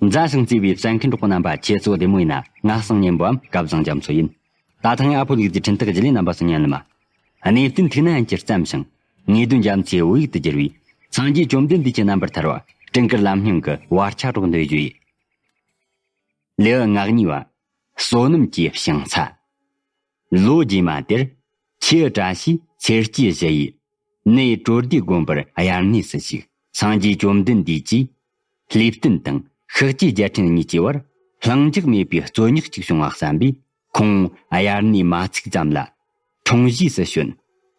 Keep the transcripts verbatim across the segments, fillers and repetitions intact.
མཛའ་ཞིང་བརྩེ་བའི་གསན་མཁན་གྲོགས་པོ་རྣམ་པ། ཁྱེད་ཚོ་བདེ་མོ་ཡིན་ན། ང་གསང་སྙན་པོའམ་སྐལ་བཟང་རྒྱ་མཚོ་ཡིན། ད་ཐེངས་ཨ་ཕོ་ལུག་རྫི་འཕྲིན་སྟེགས་བརྒྱུད་ལས་རྣམ་པ་ཚོ་སྙན་ལམ། གནས་བརྟན་ཐུགས་ན་ཡང་ཅིར་བརྩམས་ཤིང་། ངེས་དོན་རྒྱ་མཚོའི་བོད་ཡིག་ཏུ་བསྒྱུར་བའི་སངས་རྒྱས་བཅོམ་ལྡན་འདས་ཀྱི་རྣམ་པར་ཐར་བ། སྤྲིན་དཀར་ལམ་རྙིང་གི་བར་ཆ་སྒྲོག་འདོན་ཞུ་ཡི། ལེའུ་ང་གཉིས་པ། བསོད་ནམས་ཀྱི་ཕྱིང་ཚ། ལོ་རྗེས་མ་དེར། ཁྱེའུ་བཀྲ་ཤིས་ཚེ་སྐྱེས་བཞི་ཡིས། གནས་གྲོལ་སྡེ་དགོན་པར་དབྱར་གནས་སུ་ཞུགས། སངས་རྒྱས་བཅོམ་ལྡན་འདས་ཀྱིས། ལྷས་བསྟན་དང་ཤཱཀྱའི་རྒྱལ་ཕྲན་གཉིས་ཀྱི་བར་ལྷིང་འཇགས་མེད་པའི་རྩོད་རྙོག་ཅིག་བྱུང་བ་བསམ་པས། ཁོང་དབྱར་གནས་མ་ཚུགས་ཙམ་ལ། འཁྲུངས་གཞིས་སུ་བྱོན།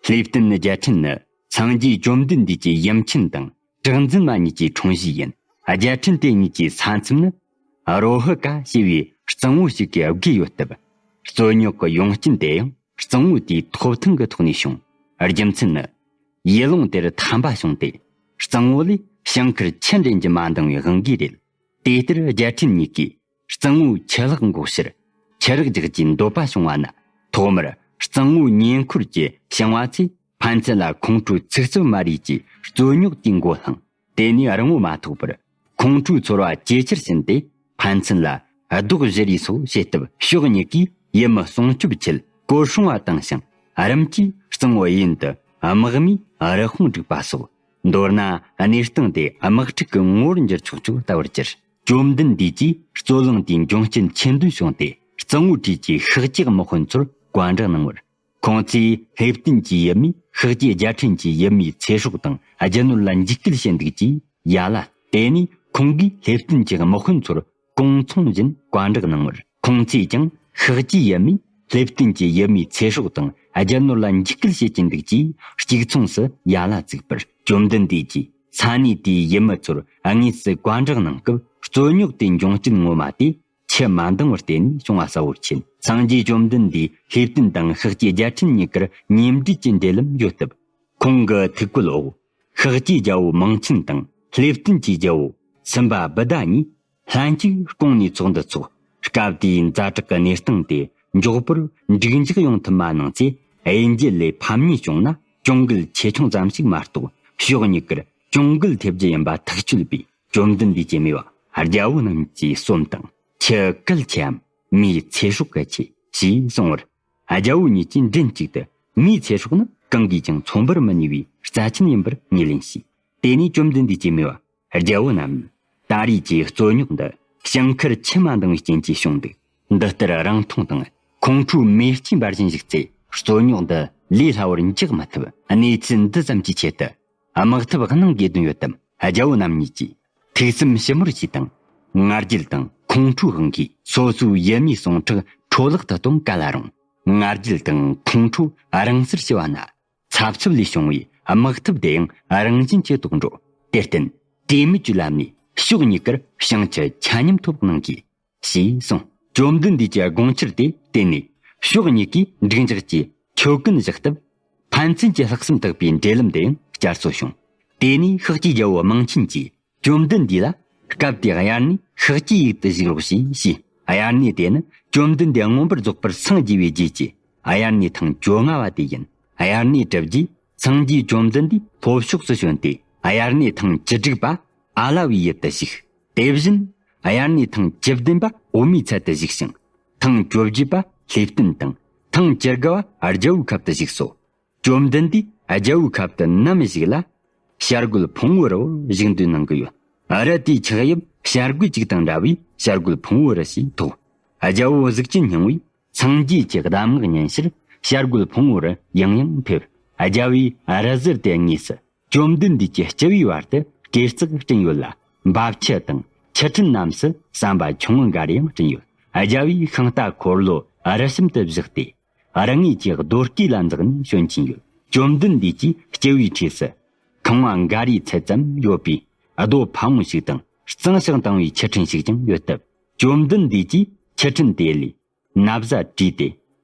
ལྷས་བསྟན་རྒྱལ་ཕྲན་ནི་སངས་རྒྱས་བཅོམ་ལྡན་འདས་ཀྱི་ཡུམ་ཆེན་དང་གྲགས་འཛིན་མ་གཉིས་ཀྱི་འཁྲུངས་གཞིས་ཡིན། རྒྱལ་ཕྲན་དེ་གཉིས་ཀྱི་ས་མཚམས་ནི་རོ་ཧི་ཀ་ཞེས་པའི་གཙང་བོ་ཞིག་གིས་བགོས་ཡོད་སྟབས། རྩོད་རྙོག་གི་ཡོང་རྐྱེན་དེ་ཡང་གཙང་བོ་དེའི་ཐོབ་ཐང་གི་ཐོག་ནས་བྱུང་། རྒྱུ་མཚན་ནི། ཡུལ་ལུང་དེར་ཐན་པ་བྱུང་སྟེ། གཙང་བོ་ལས་ཞིང་ཁར་ཆུ་འདྲེན་རྒྱུ་མ་འདང་བའི་དབང་གིས་རེད། དེ་ལྟར་རྒྱལ་ཕྲན་གཉིས་ཀས་གཙང་བོའི་ཆུ་ལྷག་འགོག་ཕྱིར་ཆུ་རགས་རྒྱག་རྒྱུའི་འདོད་པ་བྱུང་བ་ན། ཐོག་མར་གཙང་བོའི་ཉེ་འཁོར་གྱི་ཞིང་བ་ཚོས་ཕན་ཚུན་ལ་ཁོང་ཁྲོའི་ཚིག་རྩུབ་སྨྲ་རེས་ཀྱི་རྩོད་རྙོག་དེའི་མགོ་བསླངས། དེ་ནས་རིང་བོ་མ་ཐོགས་པར་ཁོང་ཁྲོའི་ཚོར་བ་ཇེ་ཆེར་ཕྱིན་ཏེ། ཕན་ཚུན་ལ་རྡོག་བཞུ་རེས་སོགས་བྱེད་སྟབས། ཕྱོགས་གཉིས་ཀས་ཡུལ་མི་སྲུང་སྐྱོབ་ཆེད་སྐོར་སྲུང་བ་བཏང་ཞིང་། རིམ་གྱིས་གཙང་བོ་གཡས་གཡོན་དུ་དམག་མིས་རུ་དཔུང་བསྒྲིགས་པ་སོགས། མདོར་ན་གནས་སྟངས་དེ་དམག་འཁྲུག་གི་ངོ་བོར་འགྱུར་ཆོག་ཆོག་ལྟ་བུར་གྱུར། བཅོམ་ལྡན་འདས་ཀྱིས་རྩོད་གླེང་དེའི་འབྱུང་རྐྱེན་ཆེ་འདོན་བྱུང་སྟེ། གཙང་བོའི་འཁྲིས་ཀྱི་ཤཱཀྱའི་དམག་དཔོན་ཚོར་བཀའ་འདྲི་གནང་བར། ཁོང་ཚོས་ལྷས་བསྟན་གྱི་ཡུལ་མིས་ཤཱཀྱའི་རྒྱལ་ཕྲན་གྱི་ཡུལ་མིའི་ཚེ་སྲོག་དང་རྒྱུ་ནོར་ལ་འཇིགས་སྐུལ་བྱེད་འདུག་ཅེས་ཡ་ལ། དེ་ནས་ཁོང་གིས་ལྷས་བསྟན་གྱི་དམག་དཔོན་ཚོར་གོང་མཚུངས་བཞིན་བཀའ་འདྲི་གནང་བར། ཁོང་ཚོས་ཀྱང་ཤཱཀྱའི་ཡུལ་མིས་ལྷས་བསྟན་གྱི་ཡུལ་མིའི་ཚེ་སྲོག་དང་རྒྱུ་ནོར་ལ་འཇིགས་སྐུལ་བྱེད་ཀྱིན་འདུག་ཅེས་གཅིག་མཚུངས་སུ་ཡ་ལ་བཙུགས་པར། བཅོམ་ལྡན་འདས་ཀྱིས་ས་གནས་དེའི་ཡུལ་མི་ཚོར་དངོས་སུ་བཀའ་འདྲི་གནང་སྐབས། རྩོད་རྙོག་དེའི་འབྱུང་རྐྱེན་ངོ་མ་དེ། ཆུ་མ་འདང་བར་བརྟེན་ནས་བྱུང་བ་གསལ་བོར་མཁྱེན། སངས་རྒྱས་བཅོམ་ལྡན་འདས་ལྷས་བསྟན་དང་ཤཱཀྱའི་རྒྱལ་ཕྲན་གཉིས་ཀར་མཉམ་འབྲེལ་གྱི་འབྲེལ་ལམ་ཡོད་སྟབས། ཁོང་གི་ཐུགས་བཀོད་འོག་ཤཱཀྱའི་རྒྱལ་པོ་མིང་ཆེན་དང་ལྷས་བསྟན་གྱི་རྒྱལ་པོ་སུམ་པ་བུདྡྷ་གཉིས་ལྷན་ཅིག་ཀོང་ནས་ཚོགས་འདུ་འཚོགས། སྐབས་དེའི་ཛ་དྲག་གི་གནས་སྟངས་དེ་མགྱོགས་པོར་འགྲིག་འཇགས་ཡོང་ཐུབ་མ་གནང་ཚེ། དབྱེ་འབྱེད་ལས་ཕམ་ཉེས་བྱུང་ན། གྱོང་གུད་ཆེ་ཆུང་ཙམ་ཞིག་མ་གཏོགས་ཕྱོགས་གཉིས་ཀར་གྱོང་གུད་ཐེབས་རྒྱུ་ཡིན་པ་ཐག་ཆོད་པས། བཅོམ་ལྡན་འདས་ཀྱི་མོས་པ་རྒྱལ་པོ་རྣམས་ཀྱིས་གསོན་དང་། ཆུ་གལ་ཆེའམ་མིའི་ཚེ་སྲོག་གལ་ཆེ་ཞེས་གསུངས་པར། རྒྱལ་པོ་གཉིས་ཀྱིས་མགྲིན་གཅིག་ཏུ། མིའི་ཚེ་སྲོག་ནི་གང་གིས་ཀྱང་མཚོན་པར་མི་ནུས་པའི་རྩ་ཆེན་ཡིན་པར་ངོས་ལེན་བྱས། དེ་ནས་བཅོམ་ལྡན་འདས་ཀྱི་མོས་པ་རྒྱལ་པོ་རྣམས། ད་རེས་ཀྱི་རྩོད་རྙོག་འདི་ཞིང་ཁར་ཆུ་མ་འདང་བའི་རྐྱེན་གྱིས་བྱུང་འདུག། འདི་ལྟར་རིང་ཐུང་དང་ཁོང་ཁྲོའི་མེ་ལྕེ་འབར་བཞིན་བཞུགས་ཚེ། རྩོད་རྙོག་འདི་ལས་སླ་བོར་འཇགས་མི་ཐུབ། གནས་ཚུལ་འདི་ཙམ་གྱི་ཆེད་དུ། དམག་འཐབ་གནང་དགོས་དོན་ཡོད་དམ། རྒྱལ་པོ་རྣམ་གཉིས་ཀྱིས་ཐུགས་སེམས་ཞིབ་མོར་བྱས་དང་། ང་རྒྱལ་དང་ཁོང་ཁྲོའི་དབང་གིས་སོ་སོའི་ཡུལ་མིའི་ཟུངས་ཁྲག་འཕྲོ་བརླག་ཏུ་གཏོང་ག་ལ་རུང་། ང་རྒྱལ་དང་ཁོང་ཁྲོ་རང་སར་ཞི་བ་ན། འཚབ་འཚུབ་ལས་བྱུང་བའི་དམག་འཐབ་དེ་ཡང་རང་བཞིན་གྱིས་ལྡོག་འགྲོ། དེར་བརྟེན་དྲེས་མོལ་གྱི་ལམ་ནས་ཕྱོགས་གཉིས་ཀར་བྱང་ཆུབ་ཆ་མཉམ་ཐོབ་གནང་དགོས། ཞེས་གསུངས། བཅོམ་ལྡན་འདས་ཀྱི་དགོངས་འཆར་དེ་བརྟེན་ནས། ཕྱོགས་གཉིས་ཀས་འགྲིག་འཇགས་ཀྱི་ཆོད་གན་བཞག་སྟབས། ཕན་ཚུན་གྱི་ལྷག་བསམ་དག་པའི་འབྲེལ་ལམ་དེ་ཡང་བསྐྱར་གསོ་བྱུང་། དེ་ནས་ཤཱཀྱའི་རྒྱལ་པོ་མིང་ཆེན་གྱིས་བཅོམ་ལྡན་འདས་ལ། སྐབས་དེའི་དབྱར་གནས་ཤཱཀྱའི་ཡུལ་དུ་བཞུགས་རོགས་ཞེས་བྱས། དབྱར་གནས་དེ་ནི་བཅོམ་ལྡན་འདས་མངོན་པར་རྫོགས་པར་སངས་རྒྱས་པའི་རྗེས་ཀྱི་དབྱར་གནས་ཐེངས་བཅོ་ལྔ་བ་དེ་ཡིན། དབྱར་གནས་གྲུབ་རྗེས་སངས་རྒྱས་བཅོམ་ལྡན་འདས་ལྷོ་ཕྱོགས་སུ་བྱོན་ཏེ། དབྱར་གནས་ཐེངས་བཅུ་དྲུག་པ་ཨ་ལ་བའི་ཡུལ་དུ་བཞུགས། དེ་བཞིན་དབྱར་གནས་ཐེངས་བཅུ་བདུན་པ་འོ་མའི་ཚལ་དུ་བཞུགས་ཤིང་། ཐེངས་བཅོ་བརྒྱད་པ་ལྷས་བསྟན་དང་། ཐེངས་བཅུ་དགུ་བ་རྒྱལ་པོའི་ཁབ་ཏུ་བཞུགས་སོ། བཅོམ་ལྡན་འདས་རྒྱལ་པོའི་ཁབ་ཏུ་ནམ་བཞུགས་ལ། བྱ་རྒོད་ཕུང་པོའི་རི་བོར་བཞུགས་འདོད་གནང་གི་ཡོད། རི་དེའི་ཆགས་དབྱིབས་བྱ་རྒོད་ཅིག་དང་འདྲ་བས་བྱ་རྒོད་ཕུང་པོའི་རི་ཞེས་ཐོགས། རྒྱལ་པོ་གཟུགས་ཅན་སྙིང་པོས་སངས་རྒྱས་ཀྱི་གདམས་ངག་ཉན་ཕྱིར་བྱ་རྒོད་ཕུང་པོའི་རི་ཡང་ཡང་ཕེབས། རྒྱལ་པོས་རི་ཟུར་དེ་དངོས་སུ་བཅོམ་ལྡན་འདས་ཀྱི་སྤྱི་བོའི་བར་དུ་གེ་རྩེག་བསྐྲུན་ཡོད་ལ། འབབ་ཆུ་དང་ཆུ་ཕྲན་རྣམས་སུ་ཟམ་པ་ཆུང་ངུ་འགའ་རེ་ཡང་བསྐྲུན་ཡོད། རྒྱལ་པོས་ཤིང་རྟ་འཁོར་ལོ་རི་གཤམ་དུ་བཞག་སྟེ། རི་ངོས་ཀྱི་རྡོ་སྐས་ལ་འཛེགས་ནས་བྱོན་གྱིན་ཡོད། བཅོམ་ལྡན་འདས་ཀྱི་སྤྱི་བོའི་འཁྲིས་སུ། ཁང་བ་འགའ་རེའི་ཚད་ཙམ་ཡོད་པའི་རྡོ་ཕ་བོང་ཞིག་དང་། གཙང་ཞིང་དྭངས་པའི་ཆུ་ཕྲན་ཞིག་ཀྱང་ཡོད་སྟབས། བཅོམ་ལྡན་འདས་ཀྱིས་ཆུ་ཕྲན་དེ་ལས་ན་བཟའ་བྲིས་ཏེ།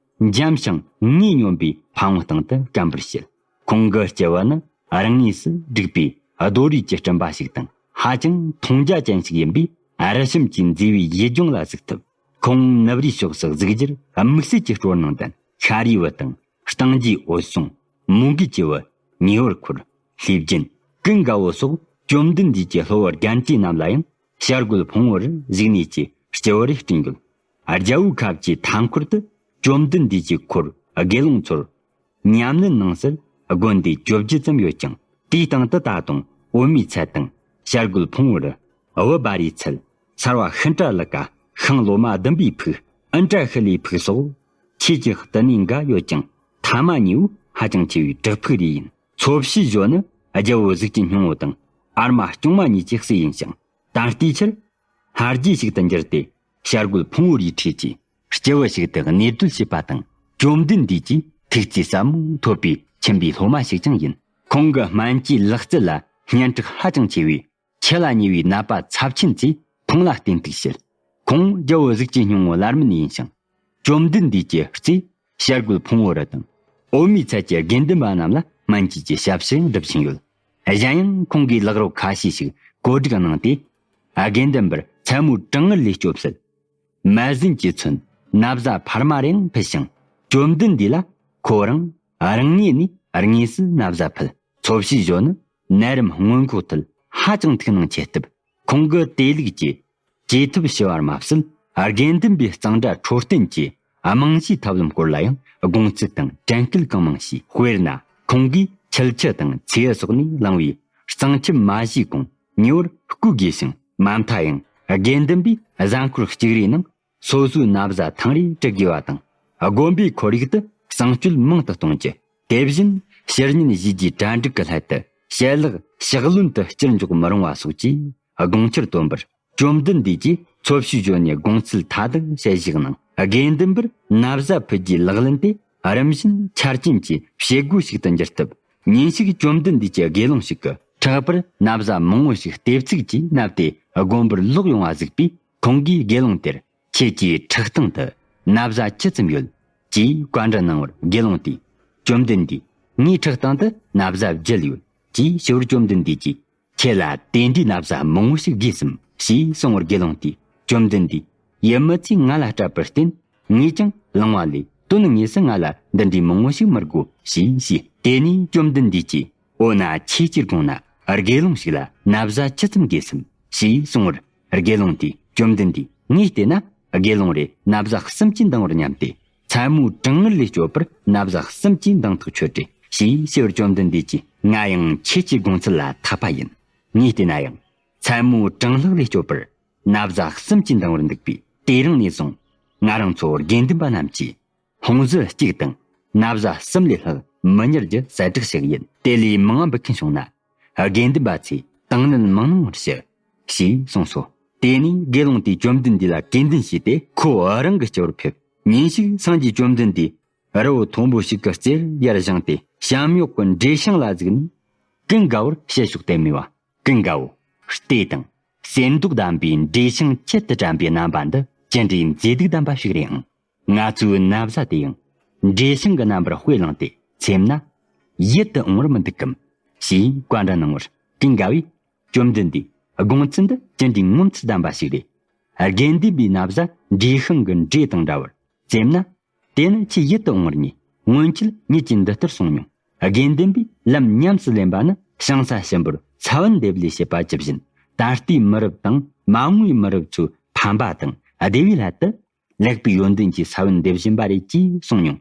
འཇམ་ཞིང་ངོས་སྙོམས་པའི་ཕ་བོང་སྟེང་དུ་སྐམ་པར་བྱེད། ཁོང་གི་སྤྱི་བོ་ནི་རང་ངོས་སུ་བསྒྲིགས་པའི་རྡོ་རིགས་ཀྱི་སྤྲིན་པ་ཞིག་དང་། ཧ་ཅང་མཐོང་རྒྱ་ཅན་ཞིག་ཡིན་པས། རི་གཤམ་གྱི་མཛེས་པའི་ཡུལ་ལྗོངས་ལ་གཟིགས་ཐུབ། ཁོང་ནུབ་རིའི་ཕྱོགས་སུ་གཟིགས་རྒྱུར་དམིགས་བསལ་གྱི་སྤྲོ་སྣང་ལྡན། ཤ་རུས་བུ་དང་སྟེང་རྒྱུའི་འོད་སྲུང་། མོའུ་འགལ་གྱི་བུ། ཉེ་བར་འཁོར། ལྷས་བརྒྱན། ཀུན་དགའ་བོ་སོགས་བཅོམ་ལྡན་འདས་ཀྱི་སློབ་བུ་རྒན་གྱི་རྣམས་ལ་ཡང་ བྱ་རྒོད་ཕུང་བོ་རུ་གཟིགས་ནས་ཀྱི་སྤྱི་བོ་རེ་སྤྲིན་ཡོད། རྒྱལ་པོའི་ཁབ་ཀྱི་མཐའ་འཁོར་དུ་བཅོམ་ལྡན་འདས་ཀྱི་འཁོར་དགེ་སློང་ཚོར་ཉམས་ལེན་གནང་སར་དགོན་སྡེ་བཅོ་བརྒྱད་ཙམ་ཡོད་ཀྱང་དེའི་སྟེང་དུ་ད་དུང་འོད་མའི་ཚལ་དང་བྱ་རྒོད་ཕུང་བོ་རུ་བུ་བ་རའི་ཚལ་ས་བ་ཤིན་ཏྲ་ལི་ཀ་ཤིང་ལོ་མ་ཟླུམ་པའི་ཕུག་ཨིན་ཏྲ་ཤི་ལའི་ཕུག་སོགས་ཆོས་ཀྱི་བསྟི་གནས་འགའ་ཡོད་ཀྱང་ཐ་མ་གཉིས་པོ་ཧ་ཅང་ཆེ་བའི་བྲག་ཕུག་རེ་ཡིན། ཚོ་བྱིའུ་ཞོ་ནི་རྒྱལ་པོ་གཟུགས་ཅན་སྙིང་པོ་དང་ཨར་མ་སྐྱོང་མ་གཉིས་ཀྱི་སྲས་ཡིན་ཞིང་ད་ལྟའི་ཆར་ལྷ་རྗེ་ཞིག་ཏུ་འགྱུར་ཏེ་བྱ་རྒོད་ཕུང་བོ་རིའི་འཁྲིས་ཀྱི་སྐྱེ་བོ་ཞིག་ཏུ་གནས་སྡོད་བྱེད་པ་དང་བཅོམ་ལྡན་འདས་ཀྱི་ཐུགས་བརྩེ་ཟབ་མོ་ཐོབ་པའི་ཁྱིམ་པའི་སློབ་མ་ཞིག་ཀྱང་ཡིན། ཁོང་གི་སྨན་གྱི་ལག་རྩལ་ལ་སྙན་གྲགས་ཧ་ཅང་ཆེ་བས་འཆི་ལ་ཉེ་བའི་ནད་པ་ཚབས་ཆེན་ཚོས་ཁོང་ལ་བསྟེན་གཏུགས་བྱེད། ཁོང་རྒྱལ་པོ་གཟུགས་ཅན་སྙིང་པོ་བླ་སྨན་ཡིན་ཞིང་བཅོམ་ལྡན་འདས་ཀྱི་སྲས་བྱ་རྒོད་ཕུང་བོ་རི་དང་འོད་མའི་ཚལ་གྱི་དགེ་འདུན་པ་རྣམས་ལ་སྨན་བཅོས་ཀྱི་ཞབས་ཕྱི་སྒྲུབ་བཞིན་ཡོད། གཞན་ཡང་ཁོང་གིས་ལག་རོགས་ཁ་ཤས་ཤིག་བཀོད་སྒྲིག་གནང་སྟེ། དགེ་འདུན་པར་མཚན་མོའི་གྲང་ངར་ལས་སྐྱོབ་སྲིད། མ་ཟིན་གྱི་ཚུན་ན་བཟའ་འཕར་མ་རེའང་ཕུལ་ཞིང་བཅོམ་ལྡན་འདས་ལ་ཁོ་རང་རང་ངོས་ནས་དངོས་སུ་ན་བཟའ་ཕུལ། ཚོ་བྱིའུ་ཞོ་ནི་ནད་རིམས་སྔོན་འགོག་ཐད་ཧ་ཅང་ཐུགས་སྣང་ཆེ་སྟབས་ཁོང་གི་བདེ་ལུགས་ཀྱི་བཅོས་ཐབས་ཞུ་བར་མ་ཟད་དགེ་འདུན་པའི་གཙང་སྦྲ་འཕྲོད་བསྟེན་གྱི་རྨང་གཞིའི་ཐབས་ལམ་སྐོར་ལ་ཡང་དགོངས་ཚུལ་དང་དྲན་སྐུལ་གང་མང་བྱས། དཔེར་ན་ཁོང་གིས་ཆུ་ལྕི་དང་ཚི་སོགས་ནས་བླངས་པའི་གཙང་ཆུ་མ་བཞེས་གོང་ཉེ་བར་བསྐོལ་དགོས་ཤིང་མ་མཐའ་ཡང་དགེ་འདུན་པའི་གཟའ་འཁོར་གཅིག་རེའི་ནང་སོ་སོའི་ན་བཟའ་ཐེངས་རེ་དྲུད་དགོས་པ་དང་། དགོན་པའི་ཁོར་ཡུག་ཏུ་གསང་སྤྱོད་མང་དུ་གཏོང་རྒྱུ། དེ་བཞིན་ཕྱི་ཉིན་བཞེས་རྒྱུའི་གྲ་འགྲིག་གི་སླད་དུ་ཞལ་ལག་ཕྱག་ལོན་དུ་བསྐྱུར་འཇོག་མི་རུང་བ་སོགས་ཀྱི་དགོངས་འཆར་བཏོན་པར། བཅོམ་ལྡན་འདས་ཀྱིས་ཚོ་བྱིའུ་ཞོ་ནས་དགོངས་ཚུལ་མཐའ་དག་བཤད་བཞག་གནང་། དགེ་འདུན་པར་ན་བཟའ་ཕུལ་རྒྱུའི་ལག་ལེན་དེ་རིམ་བཞིན་ཆ་རྐྱེན་གྱི་བྱེད་སྒོ་ཞིག་ཏུ་འགྱུར་སྟབས། ཉིན་ཞིག་བཅོམ་ལྡན་འདས་ཀྱི་དགེ་སློང་ཞིག་གིས་ཕྲག་པར་ན་བཟའ་མང་བོ་ཞིག་ལྟེབ་བཙུགས་ཀྱིས་མནབས་ཏེ་དགོན་པར་ལོག་ཡོང་བ་གཟིགས་པས་ཁོང་གིས་དགེ་སློང་དེར། ཁྱེད་ཀྱི་ཕྲག་སྟེང་དུ་ན་བཟའ་ཅི་ཙམ་ཡོད། ཅེས་བཀའ་འདྲི་གནང་བར་དགེ་སློང་དེས། བཅོམ་ལྡན་འདས། ངའི་ཕྲག་སྟེང་དུ་ན་བཟའ་བརྒྱད་ཡོད། ཅེས་ཞུ་བར་བཅོམ་ལྡན་འདས་ཀྱིས། ཁྱེད་ལ་དེ་འདྲའི་ན་བཟའ་མང་བོ་ཞིག་དགོས་སམ། ཞེས་གསུངས་པར་དགེ་སློང་དེས། བཅོམ་ལྡན་འདས། ཡུལ་མི་ཚོས་ང་ལ་སྤྲད་པར་བརྟེན། ངས་ཀྱང་བླངས་པ་ལས་དོན་དངོས་སུ་ང་ལ་འདི་འདྲའི་མང་བོ་ཞིག་མི་དགོས། ཞེས་བཤད། དེ་ནས་བཅོམ་ལྡན་འདས་ཀྱིས། འོ་ན་ཁྱེད་ཀྱིས་དགོངས་ན་དགེ་སློང་ཞིག་ལ་ན་བཟའ་ཅི་ཙམ་དགོས་སམ། ཞེས་གསུངས་པར། དགེ་སློང་དེས་བཅོམ་ལྡན་འདས། ངས་བལྟས་ན་དགེ་སློང་རེ་ན་བཟའ་གསུམ་གྱིས་འདང་བར་སྙམ་སྟེ། མཚན་མོའི་གྲང་ངར་ལས་སྐྱོབ་པར་ན་བཟའ་གསུམ་གྱིས་འདང་ཐག་ཆོད་དྲི། ཞེས་ཞུ་བར་བཅོམ་ལྡན་འདས་ཀྱིས། ང་ཡང་ཁྱེད་ཀྱི་དགོངས་ཚུལ་ལ་ཐག་པ་ཡིན། ངས་བལྟས་ན་ཡང་མཚན་མོའི་གྲང་ལྷགས་ལས་སྐྱོབ་པར་ན་བཟའ་གསུམ་གྱིས་འདང་བར་འདུག་པས། དེ་རིང་ནས་བཟུང་ང་རང་ཚོ་དགེ་འདུན་པ་རྣམས་ཀྱིས། ཧོང་ཟི་གཅིག་དང་ན་བཟའ་གསུམ་ལས་ལྷག་མི་ཉར་རྒྱུ་གསལ་བསྒྲགས་ཤིག་ཡིན། དེ་ལས་མང་འབུལ་མཁན་བྱུང་ན། དགེ་འདུན་པ་ཚོས་དང་ལེན་མང་གནང་བར་ཞུ། ཞེས་གསུངས་སོ། དེ་ནས་དགེ་སློང་དེས་བཅོམ་ལྡན་འདས་ལ་གུས་འདུན་བྱས་ཏེ་ཁོ་རང་གི་སྤྱི་བོར་ཕེབས། ཉིན་ཞིག་སངས་རྒྱས་བཅོམ་ལྡན་འདས་རི་བོ་མཐོན་པོ་ཞིག་གི་རྩེར་ཡར་བཞེངས་ཏེ་བྱམས་གཡོག་གི་འབྲས་ཤིང་ལ་གཟིགས་ནས་ཀུན་དགའ་བོར་བཤད་ཕྱོགས་དེ་སྨྲས་པ། ཀུན་དགའ་བོ། ལྟོས་དང་། གསེར་མདོག་ལྡན་པའི་འབྲས་ཤིང་ཁྱད་དུ་དྲན་པའི་རྣམ་པ་འདི་ཅི་འདྲའི་མཛེས་སྡུག་ལྡན་པ་ཞིག་རེད་ཨང་། ང་ཚོའི་ན་བཟའ་དེ་ཡང་འབྲས་ཤིང་གི་རྣམ་པར་དཔེ་བླངས་ཏེ་ཚེམ་ན་ཡིད་དུ་འོང་བར་མི་འདུག་གམ། ཞེས་བཀའ་འདྲི་གནང་བར་ཀུན་དགའ་བོས། བཅོམ་ལྡན་འདས། དགོངས་ཚུལ་འདི་ཅི་འདྲའི་ངོ་མཚར་ལྡན་པ་ཞིག་རེད། དགེ་འདུན་པའི་ན་བཟའ་འབྲས་ཤིང་གི་འབྲས་དང་འདྲ་བར་ཚེམ་ན། དེ་ནི་ཆེས་ཡིད་དུ་འོང་བར་ངེས། སྔོན་ཆད་ངེད་ཀྱིས་འདི་ལྟར་གསུངས་མྱོང་། དགེ་འདུན་པས་ལམ་ཉམས་སུ་ལེན་པ་ནི་ཞིང་ས་གཤིན་པོར་ས་བོན་འདེབས་ལས་བྱེད་པ་ཇི་བཞིན། ད་ལྟའི་མི་རབས་དང་མ་འོངས་པའི་མི་རབས་ཚོའི་ཕན་པ་དང་བདེ་བའི་སླད་དུ། ལེགས་པའི་ཡོན་ཏན་གྱི་ས་བོན་འདེབས་བཞིན་པ་རེད་ཅེས་གསུངས་མྱོང་།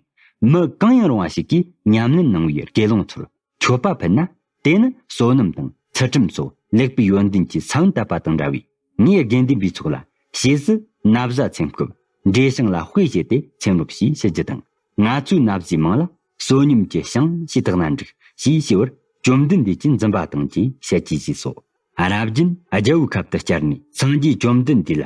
མི་གང་ཡང་རུང་བ་ཞིག་གིས་ཉམས་ལེན་གནང་བའི་དགེ་སློང་ཚོར་མཆོད་པ་ཕུལ་ན། དེ་ནི་བསོད་ནམས་དང་ཚུལ་ཁྲིམས་སོགས་ལེགས་པའི་ཡོན་ཏན་གྱི་ས་བོན་བཏབ་པ་དང་འདྲ་བས། ངས་དགེ་འདུན་པའི་ཚོགས་ལ་ཞེས་སུ་ན་བཟའ་ཚེམ་སྐབས་འབྲས་ཤིང་ལ་དཔེ་བྱས་ཏེ་ཚེམ་རོགས་ཞེས་ཞུ་རྒྱུ་དང་། ང་ཚོའི་ན་བཟའི་མིང་ལ་བསོད་སྙོམས་ཀྱི་ཤིང་ཞེས་བཏགས་ན་འགྲིག་ཞེས་ཞུ་བར་བཅོམ་ལྡན་འདས་ཀྱིས་འཛུམ་པ་བཏང་རྗེས་ཞལ་གྱིས་བཞེས་སོ། རབ་རྒྱུན་རྒྱལ་པོའི་ཁབ་ཏུ་བཅར་ནས་སངས་རྒྱས་བཅོམ་ལྡན་འདས་ལ།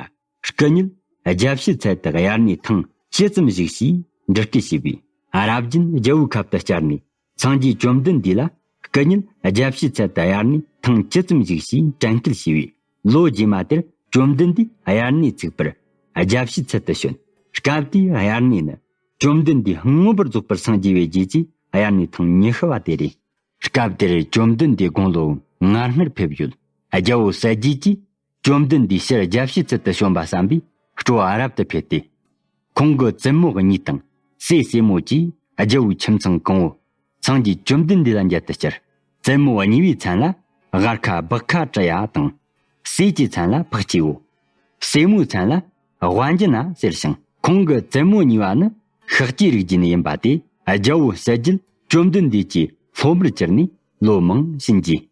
སྐུ་ཉིད་རྒྱལ་བྱེད་ཚལ་དུ་དབྱར་གནས་ཐེངས་ཇི་ཙམ་བཞུགས་ཞེས་འདྲི་སྐད་བྱས་པས། རབ་རྒྱུན་རྒྱལ་པོའི་ཁབ་ཏུ་བཅར་ནས་སངས་རྒྱས་བཅོམ་ལྡན་འདས་ལ་སྐུ་ཉིད་རྒྱལ་བྱེད་ཚལ་དུ་དབྱར་གནས་ཐེངས་ཇི་ཙམ་བཞུགས་ཞེས་དྲན་སྐུལ་བྱས་པས། ལོ་རྗེས་མ་དེར་བཅོམ་ལྡན་འདས་དབྱར་གནས་ཚུགས་པར་རྒྱལ་བྱེད་ཚལ་དུ་བྱོན། སྐབས་དེའི་དབྱར་གནས་ནི་བཅོམ་ལྡན་འདས་མངོན་པར་རྫོགས་པར་སངས་རྒྱས་པའི་རྗེས་ཀྱི་དབྱར་གནས་ཐེངས་ཉི་ཤུ་བ་དེ་རེད། སྐབས་དེར་བཅོམ་ལྡན་འདས་དགུང་ལོ་ང་ལྔར་ཕེབས་ཡོད། རྒྱལ་པོ་གསལ་རྒྱལ་གྱིས་བཅོམ་ལྡན་འདས་ཕྱིར་རྒྱལ་བྱེད་ཚལ་དུ་བྱོན་པ་བསམ་པས་སྤྲོ་བ་རབ་ཏུ་འཕེལ་ཏེ། ཁོང་གི་བཙུན་མོ་གཉིས་དང་སྲས་སྲས་མོ་བཅས་རྒྱལ་པོའི་ཁྱིམ་ཚང་གང་བོ་སངས་རྒྱས་བཅོམ་ལྡན་འདས་ལ་མཇལ་དུ་བཅར། བཙུན་མོ་གཉིས་པའི་མཚན་ལ་སྒར་ཁ་སྦག་ཁ་ཀྲི་ཡ་དང་ སྲས་ཀྱི་མཚན་ལ་འཕགས་སྐྱེས་བོ། སྲས་མོའི་མཚན་ལ་དབལ་འབྱིན་ན་ཟེར་ཞིང་། ཁོང་གི་བཙུན་མོ་གཉིས་པ་ནི་ཤཱཀྱའི་རིགས་ཀྱི་ནི་ཡིན་པ་སྟེ། རྒྱལ་བོ་གསལ་རྒྱལ་བཅོམ་ལྡན་འདས་ཀྱི་སློབ་མར་གྱུར་ནས་ལོ་མང་ཕྱིན་རྗེས།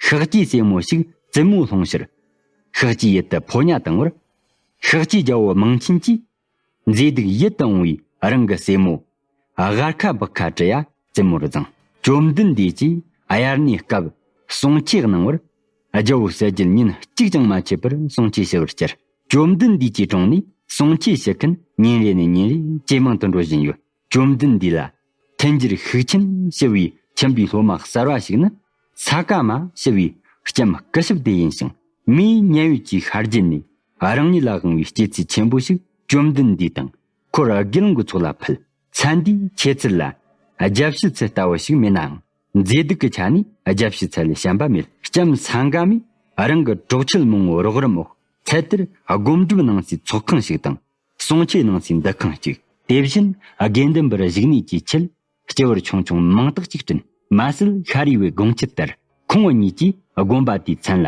ཤཱཀྱའི་སྲས་མོ་ཞིག་བཙུན་མོ་སློང་ཕྱིར། ཤཱཀྱའི་ཡུལ་དུ་ཕོ་ཉ་བཏང་བར། ཤཱཀྱའི་རྒྱལ་པོ་མིང་ཆེན་གྱིས། མཛེས་སྡུག་ཡིད་དུ་འོང་བའི་རང་གི་སྲས་མོ། སྒར་ཁ་སྦག་ཁ་བྲི་ཡ་བཙུན་མོར་བརྫངས། བཅོམ་ལྡན་འདས་ཀྱིས་དབྱར་གནས་སྐབས་གསུང་ཆོས་གནང་བར། རྒྱལ་པོ་གསལ་རྒྱལ་ཉིན་གཅིག་ཀྱང་མ་ཆད་པར་གསུང་ཆོས་ཞུ་བར་བཅར། བཅོམ་ལྡན་འདས་ཀྱི་དྲུང་ནས་གསུང་ཆོས་ཞུ་མཁན་ཉིན་རེ་ནས་ཉིན་རེ་ཇེ་མང་དུ་འགྲོ་བཞིན་ཡོད། བཅོམ་ལྡན་འདས་ལ་ཐུན་འགྱུར་ཤུགས་ཆེན་ཞུ་བའི་ཆེན་པོའི་སློབ་མ་གསར་བ་ཞིག་ནི། ས་ཀ་མ་ཞུ་བའི་ལྕམ་སྐུ་ཞབས་དེ་ཡིན་ཞིང་། མིའི་མཉན་ཡོད་ཀྱི་ཤར་རྒྱུད་ནས་རང་ཉིད་ལ་དབང་བའི་སྐྱེད་ཚལ་ཆེན་པོ་ཞིག་བཅོམ་ལྡན་འདས་དང་འཁོར་དགེ་སློང་གི་ཚོགས་ལ་ཕུལ། མཚན་དེའི་ཆེ་ཚུལ་ལ་རྒྱལ་ཕྱི་ཚུལ་ལྟ་བུ་ཞིག་མེད་ནའང་། མཛེས་སྡུག་གི་ཆ་ནས་རྒྱལ་ཕྱི་ཚུལ་ལས་གཞན་པ་མེད། ལྕམ་སང་ག་མས་རང་གི་གྲོགས་མཆེད་མང་བོ་རོགས་རམ་འོག་ཚལ་དེར་སྒོམ་སྒྲུབ་གནང་སའི་ཚོགས་ཁང་ཞིག་དང་། གསུང་ཆོས་གནང་སའི་འདུ་ཁང་གཅིག། དེ་བཞིན་དགེ་འདུན་པར་བཞུགས་གནས་ཀྱི་ཆེད་སྤྱི་བོར་ཆུང་ཆུང་མིང་རྟགས་གཅིག་བསྐྲུན། མ་ཟད་ཤཱ་རིའི་དགོངས་འཆར་ལྟར་ཁོང་གཉིས་ཀྱིས་དགོན་པ་དེའི་མཚན་ལ་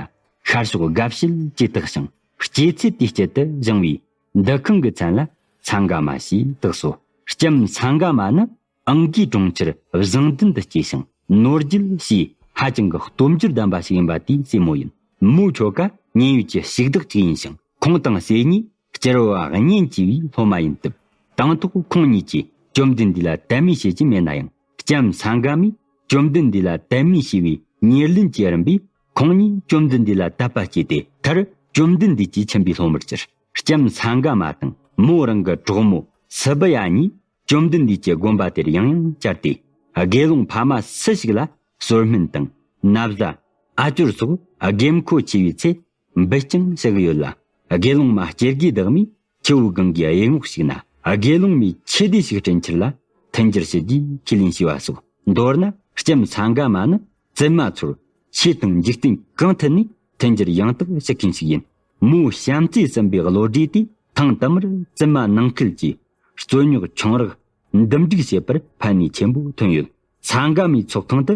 ཤར་ཕྱོགས་དགའ་བྱེད་ཅེས་བཏགས་ཤིང་། སྐྱེད་ཚལ་དེའི་དཀྱིལ་དུ་བཞེངས་པའི་འདུ་ཁང་གི་མཚན་ལ་སང་ག་མ་ཞེས་བཏགས་སོ། ལྕམ་སང་ག་མ་ནི་ཨང་གིའི་གྲོང་ཁྱེར་བཟང་ལྡན་དུ་སྐྱེས་ཤིང་། ནོར་རྒྱལ་ཞེས་ཧ་ཅང་གི་སྟོབས་འབྱོར་ལྡན་པ་ཞིག་ཡིན་པ་དེའི་སྲས་མོ་ཡིན། མོའི་ཁྱོ་ག་མཉན་ཡོད་ཀྱི་ཕྱུག་བདག་ཅིག་ཡིན་ཞིང་། ཁོང་དང་སྲས་གཉིས་སྐྱེ་བོ་གཉེན་གྱི་བའི་སློབ་མ་ཡིན་སྟབས། དང་ཐོག་ཁོང་གཉིས་ཀྱིས་བཅོམ་ལྡན་འདས་ལ་དད་མོས་བྱེད་ཀྱི་མེད་ན་ཡང་། ལྕམ་སང་ག་མས་བཅོམ་ལྡན་འདས་ལ་དད་མོས་བྱས་པའི་ཉེར་ལེན་གྱི་རིམ་པས། ཁོང་གཉིས་བཅོམ་ལྡན་འདས་ལ་དད་པ་སྐྱེས་ཏེ། མཐར་བཅོམ་ལྡན་འདས་ཀྱི་ཆེན་པོའི་སློབ་མར་གྱུར། ལྕམ་སང་ག་མ་དང་མོ་རང་གི་གྲོགས་མོ་སི་བི་ཡ་གཉིས་བཅོམ་ལྡན་འདས་ཀྱི་དགོན་པ་དེར་ཡང་ཡང་བཅར་ཏེ། དགེ་སློང་ཕ་མ་སུ་ཞིག་ལ་གསོལ་སྨན་དང་ན་བཟའ། ཨ་ཅོར་སོགས་དགོས་མཁོ་ཆེ་བའི་ཚེ་འབུལ་རྐྱང་བྱ་གི་ཡོད་ལ། དགེ་སློང་མ་སྐྱེ་དགུའི་བདག་མོས་ཆུ་བོ་གངྒཱའི་གཡས་ངོགས་ཤིག་ན་དགེ་སློང་མའི་ཆོས་སྡེ་ཞིག་བསྐྲུན་ཕྱིར་ལ་མཐུན་འགྱུར་ཞུ་རྒྱུའི་ཁས་ལེན་བྱས་པ་སོགས། མདོར་ན་ལྕམ་སང་ག་མ་ནི་བཙུན་མ་ཚོར་ཆོས་དང་འཇིག་རྟེན་གང་ཐད་ནས་མཐུན་འགྱུར་ཡང་དག་བྱེད་མཁན་ཞིག་ཡིན། མོའི་བྱམས་བརྩེ་ཟིན་པའི་བློ་གྲོས་དེས་ཐེངས་དུ་མར་བཙུན་མ་ནང་ཁུལ་གྱི་རྩོད་རྙོག་ཆུང་རགས་འདུམ་འགྲིག་བྱེད་པར་ཕན་ནུས་ཆེན་པོ་ཐོན་ཡོད། སང་ག་མའི་ཚོགས་ཁང་དུ་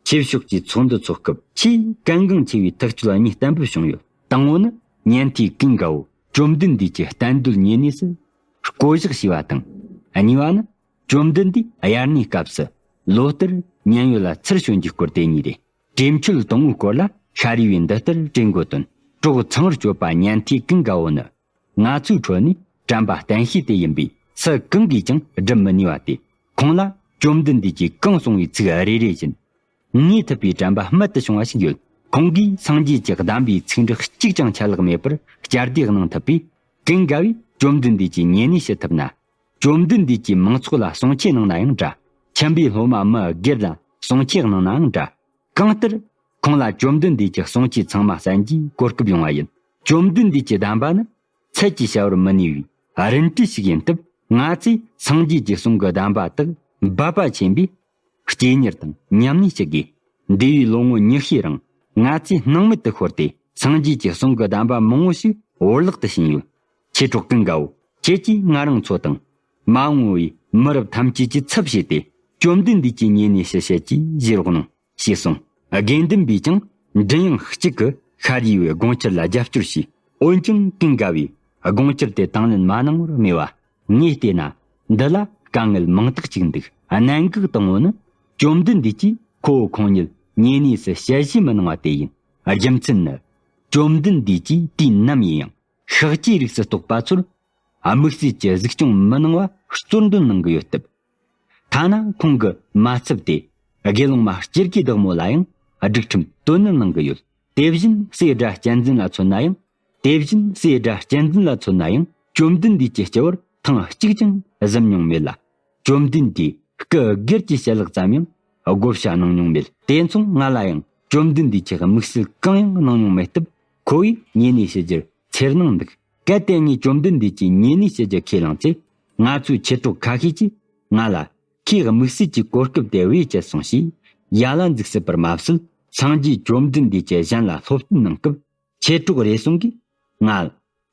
ཆོས་ཕྱོགས་ཀྱི་ཚོགས་འདུ་འཚོགས་སྐབས་ཆེས་གལ་འགངས་ཆེ་བའི་ཐག་གཅོད་གཉིས་གཏན་འབེབས་བྱུང་ཡོད། དང་པོ་ནི་ཉན་ཐོས་ཀུན་དགའ་བོ་བཅོམ་ལྡན་འདས་ཀྱི་བསྟན་སྡོད་ཉེ་གནས་སུ་བསྐོ་བཞག་བྱས་པ་དང་། གཉིས་པ་ནི། བཅོམ་ལྡན་འདས་དབྱར་གནས་སྐབས་སུ་ལོ་ལྟར་མཉན་ཡོད་ལ་ཚུར་བྱོན་རྒྱུའི་སྐོར་དེ་གཉིས་རེད། གྲོས་ཆོད་དང་པོའི་སྐོར་ལ་ཤཱ་རིའི་བུས་འདི་ལྟར་གྲོས་འགོ་བཏོན། གྲོགས་ཚངས་པར་སྤྱོད་པ་ཉན་ཐོས་ཀུན་དགའ་བོ་ནི་ང་ཚོའི་ཁྲོད་ནས་དྲན་པ་བརྟན་ཤོས་དེ་ཡིན་པས་སུ་གང་གིས་ཀྱང་སྒྲུབ་མི་ནུས་པ་སྟེ། ཁོང་ལ་བཅོམ་ལྡན་འདས་ཀྱིས་གང་གསུང་བའི་ཚིག་རེ་རེ་བཞིན་ངེས་ཐུབ་པའི་དྲན་པ་རྨད་དུ་བྱུང་བ་ཞིག་ཡོད། ཁོང་གིས་སངས་རྒྱས་ཀྱི་གདམས་པའི་ཚིག་འབྲུ་གཅིག་ཀྱང་ཆད་ལྷག་མེད་པར་བསྐྱར་ཟློས་གནང་ཐུབ་པས། ཀུན་དགའ་བོས་བཅོམ་ལྡན་འདས་ཀྱི་ཉེ་གནས་བྱེད་ཐུབ་ན། བཅོམ་ལྡན་འདས་ཀྱིས་མང་ཚོགས་ལ་གསུང་ཆོས་གནང་ན་ཡང་འདྲ། ཁྱིམ་པའི་སློབ་མ་མི་སྒེར་ལ་གསུང་ཆོས་གནང་ན་ཡང་འདྲ། གང་ལྟར། ཁོང་ལ་བཅོམ་ལྡན་འདས་ཀྱི་གསུང་ཆོས་ཚང་མ་གསན་རྒྱུའི་གོ་སྐབས་ཡོང་བ་ཡིན། བཅོམ་ལྡན་འདས་ཀྱི་གདམས་པ་ནི་ཚད་ཀྱིས་བྱ་བར་མི་ནུས་པའི་རིན་བྲལ་ཞིག་ཡིན་སྟབས། ང་ཚོས་སངས་རྒྱས་ཀྱི་གསུང་གི་གདམས་པ་དག་འབད་པ་ཆེན་པོས་གཅེས་གཉེར་དང་ཉམས་ལེན་བྱེད་དགོས། འདས་པའི་ལོ་ངོ་ཉི་ཤུའི་རིང་ང་ཚོས་སྣང་མེད་དུ་ཤོར་ཏེ། སངས་རྒྱས་ཀྱི་གསུང་གི་གདམས་པ་མང་བོ་ཞིག་བོར་བརླག་ཏུ་ཕྱིན་ཡོད། མཆེད་གྲོགས་ཀུན་དགའ་བོ། ཁྱེད་ཀྱིས་ང་རང་ཚོ་དང་། མ་འོངས་པའི་མི་རབས་ཐམས་ཅད་ཀྱི་ཚབ་བྱས་ཏེ། བཅོམ་ལྡན་འདས་ཀྱི་ཉེ་གནས་སུ་བྱེད་ཅེས་བཞེས་རོགས་གནང་། ཞེས་གསུངས། དགེ་འདུན་པས་ཀྱང་མགྲིན་དབྱངས་གཅིག་གིས་ཤཱ་རིའི་བུའི་དགོངས་འཆར་ལ་རྒྱབ་སྐྱོར་བྱས། འོན་ཀྱང་ཀུན་དགའ་བོས་དགོངས་འཆར་དེ་དང་ལེན་མ་གནང་བར་སྨྲས་པ། ངས་བལྟས་ན་འདི་ལ་དཀའ་ངལ་མང་དག་ཅིག་འདུག། གནད་འགག་དང་པོ་ནི། བཅོམ་ལྡན་འདས་ཀྱིས་ཁོ་བོ་ཁོང་ཉིད་ཉེ་གནས་སུ་ཞལ་བཞེས་མི་གནང་བ་དེ་ཡིན། རྒྱུ་མཚན་ནི། བཅོམ་ལྡན་འདས་ཀྱིས་དུས་ནམ་ཡིན་ཡང་ཤཱཀྱའི་རིགས་སུ་གཏོགས་པ་ཚོར་དམིགས་བསལ་གྱི་གཟིགས་སྐྱོང་མི་གནང་བ་གཙོར་འདོན་གནང་གི་ཡོད་སྟབས། ཐ་ན་ཁོང་གི་མ་ཚབ་སྟེ་དགེ་སློང་མ་སྐྱེ་དགུའི་བདག་མོ་ལ་ཡང་སྒྲིག་ཁྲིམས་དོ་ནན་གནང་གི་ཡོད། དེ་བཞིན་སྲས་སྒྲ་གཅན་འཛིན་ལ་མཚོན་ན་ཡང་། དེ་བཞིན་སྲས་སྒྲ་གཅན་འཛིན་ལ་མཚོན་ན་ཡང་། བཅོམ་ལྡན་འདས་ཀྱི་སྤྱི་བོར་ཐེངས་གཅིག་ཀྱང་གཟིམས་མྱོང་མེད་ལ། བཅོམ་ལྡན་འདས་སྐུ་སྒེར་གྱི་ཞལ་ལག་ཙམ་ཡང་བགོ་བཤའ་གནང་མྱོང་མེད། དེ་མཚུངས་ང་ལ་ཡང་བཅོམ་ལྡན་འདས་ཀྱི་དམིགས་བསལ་གང་ཡང་གནང་མྱོང་མེད་སྟབས། ཁོ་བོས་ཉེ་གནས་ཞུ་རྒྱུར་འཚེར་སྣང་འདུག། གལ་ཏེ་ངས་བཅོམ་ལྡན་འདས་ཀྱི་ཉེ་གནས་ཞུ་རྒྱུ་ཁས་བླངས་ཚེ། ང་ཚོའི་མཆེད་གྲོགས་ཁ་ཤས་ཀྱིས་ང་ལ། ཁོས་དམིགས་བསལ་གྱི་གོ་སྐབས་དེ་བེད་སྤྱད་སོང་ཞེས་ཡ་ལ་འཛུགས་སྲིད་པར་མ་ཟད། སངས་རྒྱས་བཅོམ་ལྡན་འདས་ཀྱིས་གཞན་ལ་སློབ་སྟོན་གནང་སྐབས། མཆེད་གྲོགས་རེ་ཟུང་གིས་ང་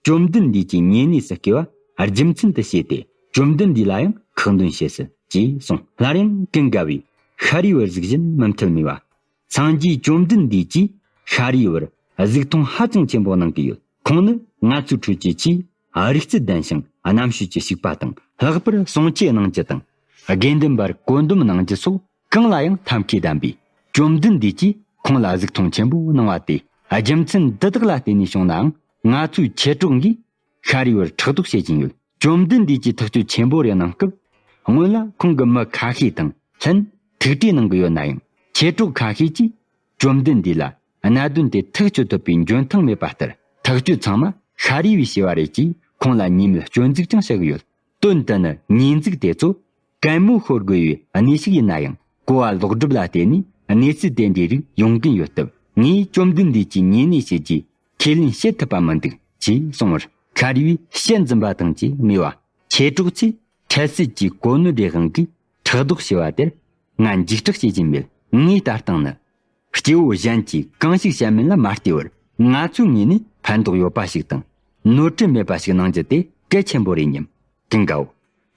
བཅོམ་ལྡན་འདས་ཀྱི་ཉེ་གནས་སུ་བསྐོས་པ་རྒྱུ་མཚན་དུ་བྱས་ཏེ། བཅོམ་ལྡན་འདས་ལ་ཡང་ཁག་འདོན་བྱེད་སྲིད་ཅེས་གསུངས། སླར་ཡང་ཀུན་དགའ་བོས་ཤཱ་རིའི་བུར་གཟིགས་བཞིན་མུ་མཐུད་སྨྲས་པ། སངས་རྒྱས་བཅོམ་ལྡན་འདས་ཀྱིས་ཤཱ་རིའི་བུར་ གཟིགས་མཐོང་ཧ་ཅང་ཆེན་པོ་གནང་གི་ཡོད། ཁོང་ནི་ང་ཚོའི་ཁྲོད་ཀྱི་ཆེས་རིག་རྩལ་ལྡན་ཞིང་རྣམ་དཔྱོད་ཀྱི་ཕྱུག་པ་དང་། ལྷག་པར་གསུང་ཆོས་གནང་རྒྱུ་དང་། དགེ་འདུན་པར་བཀོད་འདོམས་གནང་རྒྱུ་སོགས་གང་ལ་ཡང་ཐབས་མཁས་ལྡན་པས། བཅོམ་ལྡན་འདས་ཀྱིས་ཁོང་ལ་གཟིགས་མཐོང་ཆེན་པོ་གནང་བ་དེ། རྒྱུ་མཚན་འདི་དག་ལ་བརྟེན་ནས་བྱུང་ནའང་། ང་ཚོའི་མཆེད་གྲོགས་འགས་ཤཱ་རིའི་བར་ཕྲག་དོག་བྱེད་ཀྱིན་ཡོད། བཅོམ་ལྡན་འདས་ཀྱིས་ཐག་གཅོད་ཆེན་པོ་རེ་གནང་སྐབས། སྔོན་ལ་ཁོང་གི་མི་ཁ་ཤས་དང་ལྷན་ཐུགས་ཁྲལ་གནང་གི་ཡོད་ན་ཡང་། མཆེད་གྲོགས་ཁ་ཤས་ཀྱིས་བཅོམ་ལྡན་འདས་ལ་གནད་དོན་དེ་ཐག་གཅོད་ཐུབ་པའི་འཇོན་ཐང་མེད་པ་ལྟར། ཐག་གཅོད་ཚང་མ་ཤཱ་རིའི་བུས་བྱས་པ་རེད་ཅེས་ཁོང་ལ་ཉེས་མེད་སྐྱོན་འཛུགས་ཀྱང་བྱ་གི་ཡོད། དོན་དུ་ནི་ཉེས་འཛུགས་དེ་ཚོ་གད་མོ་ཤོར་དགོས་པའི་གནས་ཤིག་ཡིན་ན་ཡང་། གོ་བ་ལོག་སྒྲུབ་ལ་བརྟེན་ནས་གནས་ཚུལ་དེ་འདྲའི་རིགས་ཡོང་གིན་ཡོད་སྟབས། ངས་བཅོམ་ལྡན་འདས་ཀྱི་ཉེ་གནས་བཤད་རྒྱུའི་ཁས་ལེན་བྱེད་ཐུབ་པ་མི་འདུག་ཅེས་གསུངས་པར། ཤཱ་རིའི་བུས་ཞལ་འཛུམ་པ་དང་བཅས་སྨྲས་པ། མཆེད་གྲོགས་ཚོས་འཕྲལ་སེལ་གྱི་གོ་གནོད་རེ་དབང་གིས་ཕྲག་དོག་བྱས་པ་དེར་ང་འཇིགས་སྐྲག་བྱེད་ཀྱིན་མེད། ངའི་ལྟ་སྟངས་ནི། སྐྱེ་བོ་གཞན་གྱིས་གང་ཞིག་བཤད་མིན་ལ་མ་ལྟོས་པར། ང་ཚོའི་ངོས་ནས་ཕན་ཐོགས་ཡོད་པ་ཞིག་དང་། ནོར་འཁྲུལ་མེད་པ་ཞིག་གནང་རྒྱུ་དེ་གལ་ཆེན་པོ་རེད་སྙམ། ཀུན་དགའ་བོ།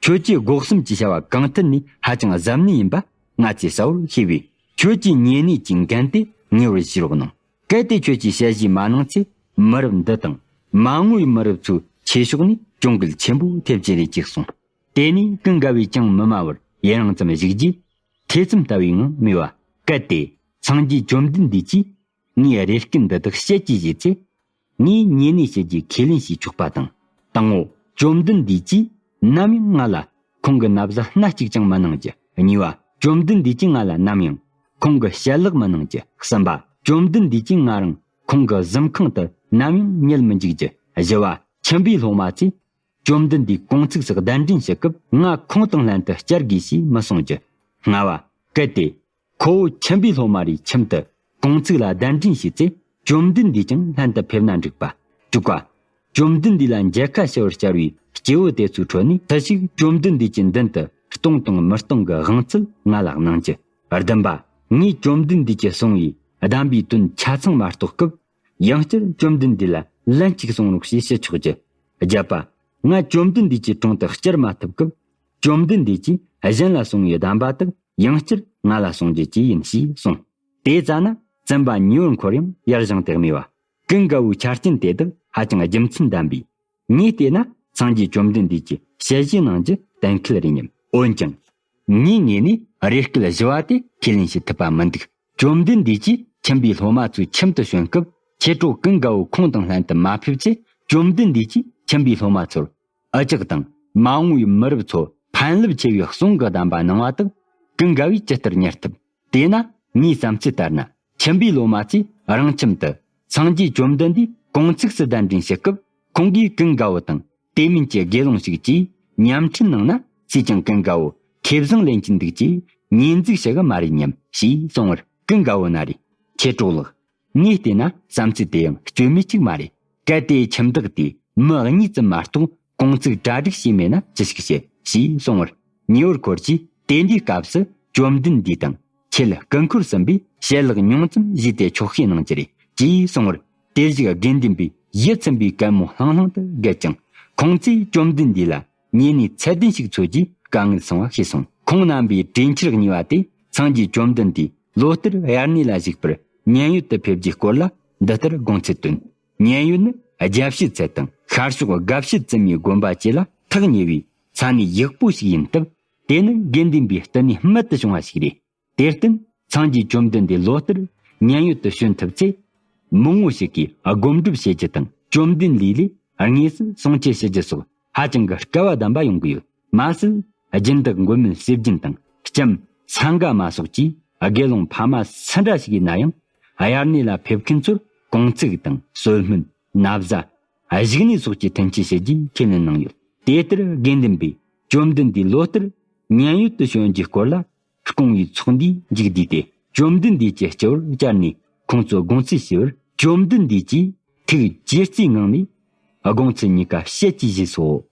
ཁྱོད་ཀྱིས་སྒོ་གསུམ་གྱི་བྱ་བ་གང་ཐད་ནས་ཧ་ཅང་གཟབ་ནན་ཡིན་པ་ང་ཚོས་གསལ་བོར་ཤེས་པས། ཁྱོད་ཀྱི་ཉེ་གནས་ཀྱི་འགན་དེ་ངེས་པར་བཞེས་རོགས་གནང་། གལ་ཏེ་ཁྱོད་ཀྱིས་དཔྱད་ཞིབ་མ་གནང་ཚེ། མི་རབས་འདི་དང་མ་འོངས་པའི་མི་རབས་ཚོའི་ཆོས་ཕྱོགས་ནས་གྱོང་གུད་ཆེན་པོ་ཐེབས་ཀྱི་རེད་ཅེས་གསུངས། དེ་ནས་ཀུན་དགའ་བོས་ཀྱང་མི་སྨྲ་བར་ཡུན་རིང་ཙམ་བཞུགས་རྗེས། ཐེ་ཚོམ་ལྟ་བུའི་ངང་སྨྲས་པ། གལ་ཏེ་སངས་རྒྱས་བཅོམ་ལྡན་འདས་ཀྱིས་ངའི་རེ་སྐུལ་འདི་དག་བཤད་ཀྱིས་བཞེས་ཚེ། ངས་ཉེ་གནས་བྱེད་རྒྱུའི་ཁས་ལེན་བྱས་ཆོག་པ་དང་། དང་པོ། བཅོམ་ལྡན་འདས་ཀྱིས་ནམ་ཡང་ང་ལ་ཁོང་གི་ན་བཟའ་སྣ་གཅིག་ཀྱང་མི་གནང་རྒྱུ། གཉིས་པ། བཅོམ་ལྡན་འདས་ཀྱིས་ང་ལ་ནམ་ཡང་ཁོང་གི་ཞལ་ལག་མི་གནང་རྒྱུ། གསུམ་པ། བཅོམ་ལྡན་འདས་ཀྱིས་ང་རང་ཁོང་གི་གཟིམ་ཁང་དུ་ནམ་ཡང་ཉལ་མི་འཇུག་རྒྱུ། བཞི་པ། ཁྱིམ་པའི་སློབ་མ་ཚོས་བཅོམ་ལྡན་འདས་དགོང་ཚིགས་སུ་གདན་འདྲེན་བྱེད་སྐབས། ང་ཁོང་དང་ལྷན་དུ་བཅར་དགོས་ཞེས་མི་གསུང་རྒྱུ། ལྔ་པ། གལ་ཏེ། ཁོ་བོ་ཁྱིམ་པའི་སློབ་མ་རེའི་ཁྱིམ་དུ་དགོང་ཚིགས་ལ་གདན་འདྲེན་བྱས་ཚེ། བཅོམ་ལྡན་འདས་ཀྱང་ལྷན་དུ་ཕེབས་ན་འགྲིག་པ། དྲུག་པ། བཅོམ་ལྡན་འདས་ལ་མཇལ་ཁ་ཞུ་བར་བཅར་བའི་སྐྱེ་བོ་དེ་ཚོའི་ཁྲོད་ནས་སུ་ཞིག་བཅོམ་ལྡན་འདས་ཀྱི་མདུན་དུ་གཏོང་དང་མི་གཏོང་གི་དབང་ཚད་ང་ལ་གནང་རྒྱུ། བདུན་པ། ངས་བཅོམ་ལྡན་འདས་ཀྱིས་གསུངས་པའི་གདམས་པའི་དོན་ཆ་ཚང་མ་རྟོགས་སྐབས། ཡང་བསྐྱར་བཅོམ་ལྡན་འདས་ལ་ལན་གཅིག་གསུང་རོགས་ཞེས་ཞུ་ཆོག་རྒྱུ། བརྒྱད་པ། ང་བཅོམ་ལྡན་འདས་ཀྱི་དྲུང་དུ་བཅར་མ་ཐུབ་སྐབས། བཅོམ་ལྡན་འདས་ཀྱིས་གཞན་ལ་གསུངས་པའི་གདམས་པ་དག་ཡང་བསྐྱར་ང་ལ་གསུང་རྒྱུ་བཅས་ཡིན་ཞེས་གསུངས། དེ་ཙ་ན་བཙུན་པ་ཉེ་བར་འཁོར་ཡང་ཡར་བཞེངས་ཏེ་སྨྲས་པ། ཀུན་དགའ་བོའི་ཆ་རྐྱེན་དེ་དག་ཧ་ཅང་རྒྱུ་མཚན་ལྡན་པས། ངས་བལྟས་ན་སངས་རྒྱས་བཅོམ་ལྡན་འདས་ཀྱིས་ཞལ་བཞེས་གནང་རྒྱུ་གཏན་འཁེལ་རེད་སྙམ། འོན་ཀྱང་། ངའི་ངོས་ནས་རེ་སྐུལ་བཞི་པ་དེ་ཁས་ལེན་བྱེད་ཐུབ་པ་མི་འདུག། བཅོམ་ལྡན་འདས་ཀྱིས་ཁྱིམ་པའི་སློབ་མ་ཚོའི་ཁྱིམ་དུ་བྱོན་སྐབས། མཆེད་གྲོགས་ཀུན་དགའ་བོ་ཁོང་དང་ལྷན་དུ་མ་ཕེབས་ཚེ། བཅོམ་ལྡན་འདས་ཀྱིས་ཁྱིམ་པའི་སློབ་མ་ཚོར། འུ་ཅག་དང་མ་འོངས་པའི་མི་རབས་ཚོ་ཕན་རླབས་ཆེ་བའི་གསུང་གི་གདམས་པ་གནང་བ་དག་ཀུན་དགའ་བོས་ཇི་ལྟར་ཉར་ཐུབ། དེས་ན་ངའི་བསམ་ཚུལ་ལྟར་ན། ཁྱིམ་པའི་སློབ་མ་ཚོས་རང་ཁྱིམ་དུ་སངས་རྒྱས་བཅོམ་ལྡན་འདས་དགོང་ཚིགས་སུ་གདན་འདྲེན་བྱེད་སྐབས། ཁོང་གིས་ཀུན་དགའ་བོ་དང་དེ་མིན་གྱི་དགེ་སློང་ཞིག་བཅས་མཉམ་འཕྲིན་གནང་ན། སུས་ཀྱང་ཀུན་དགའ་བོ་ཁེ་བཟང་ལེན་གྱིན་འདུག་ཅེས་ཉེས་འཛུགས་བྱ་གི་མ་རེད་སྙམ་ཞེས་གསུངས་པར། ཀུན་དགའ་བོ་ན་རེ། མཆེད་གྲོགས་ལགས། ངས་བལྟས་ན་བསམ་ཚུལ་དེ་ཡང་སྐྱོན་མེད་ཅིག་མ་རེད། གལ་ཏེ་ཁྱིམ་བདག་དེས་མི་གཉིས་ཙམ་མ་གཏོགས་དགོང་ཚིགས་གྲ་སྒྲིག་བྱས་མེད་ན་ཅི་ཞིག་བྱེད་ཞེས་གསུངས་པར། ཉེ་བར་འཁོར་གྱིས་དེ་འདྲའི་སྐབས་སུ་བཅོམ་ལྡན་འདས་དང་ཁྱེད་སྐུ་འཁོར་གསུམ་པོས་ཞལ་ལག་ཉུང་ཙམ་བཞེས་ཏེ་ཆོག་ཤེས་གནང་རྒྱུ་རེད་ཅེས་གསུངས་པར། དེར་བཞུགས་དགེ་འདུན་པས་ཡིད་ཚིམ་པའི་གད་མོ་ལྷང་ལྷང་དུ་བགད་ཅིང་། ཁོང་ཚོས་བཅོམ་ལྡན་འདས་ལ་ཉེ་གནས་ཚད་ལྡན་ཞིག་འཚོལ་རྒྱུའི་དཀའ་ངལ་སོང་བ་ཤེས་སོང་། ཁོང་རྣམ་པའི་གྲོས་འཆར་གཉིས་པ་དེ། སངས་རྒྱས་བཅོམ་ལྡན་འདས་ལོ་ལྟར་དབྱར་གནས་ལ་བཞུགས་པར་མཉན་ཡོད་དུ་ཕེབས་རྒྱུའི་སྐོར་ལ་འདི་ལྟར་དགོངས་ཚུལ་བཏོན། མཉན་ཡོད་ནི་རྒྱལ་བྱེད་ཚལ་དང་ཤར་ཕྱོགས་དགའ་བྱེད་བཙུན་མའི་དགོན་པ་བཅས་ལ་ཐག་ཉེ་བའི་ས་གནས་ཡག་པོ་ཞིག་ཡིན་སྟབས། དེ་ནི་དགེ་འདུན་པའི་བསྟི་གནས་རྨད་དུ་བྱུང་བ་ཞིག་རེད། དེར་བརྟེན་སངས་རྒྱས་བཅོམ་ལྡན་འདས་ལོ་ལྟར་མཉན་ཡོད་དུ་བྱོན་ཐུབ་ཚེ། མི་ངོ་ཞིག་གིས་སྒོམ་སྒྲུབ་བྱེད་རྒྱུ་དང་། བཅོམ་ལྡན་ལུས་ལས་དངོས་སུ་གསུང་ཆོས་ཞུ་རྒྱུ་སོགས་ཧ་ཅང་གི་སྐལ་བ་ལྡན་པ་ཡོང་གི་ཡོད། མ་ཟད་སྦྱིན་བདག་མགོན་མེད་ཟས་སྦྱིན་དང་ལྕམ་སངྒ་མ་སོགས་ཀྱིས་དགེ་སློང་ཕ་མ་སུ་འདྲ་ཞིག་ཡིན་ན་ཡང་། དབྱར་གནས་ལ་ཕེབས་མཁན་ཚོར་གུང་ཚིགས་དང་གསོལ་སྨན། ན་བཟའ། བཞུགས་གནས་སོགས་ཀྱི་མཐུན་རྐྱེན་ཞུ་རྒྱུའི་ཁས་ལེན་གནང་ཡོད། དེ་ལྟར་དགེ་འདུན་པས་བཅོམ་ལྡན་འདས་ལོ་ལྟར་མཉན་ཡོད་དུ་བྱོན་རྒྱུའི་སྐོར་ལ་སྐོང་བའི་ཚོགས་འདུས་མཇུག་བསྡུས་ཏེ། བཅོམ་ལྡན་འདས་ཀྱི་སྤྱི་བོར་བཅར་ནས་ཁོང་ཚོ་དགོངས་ཚུལ་ཞུས་པར། བཅོམ་ལྡན་འདས་ཀྱིས་ཐུགས་དགྱེས་བརྩེའི་ངང་ནས་དགོངས་ཚུལ་གཉིས་ཀ་བཤད་ཀྱིས་བཞེས་སོ།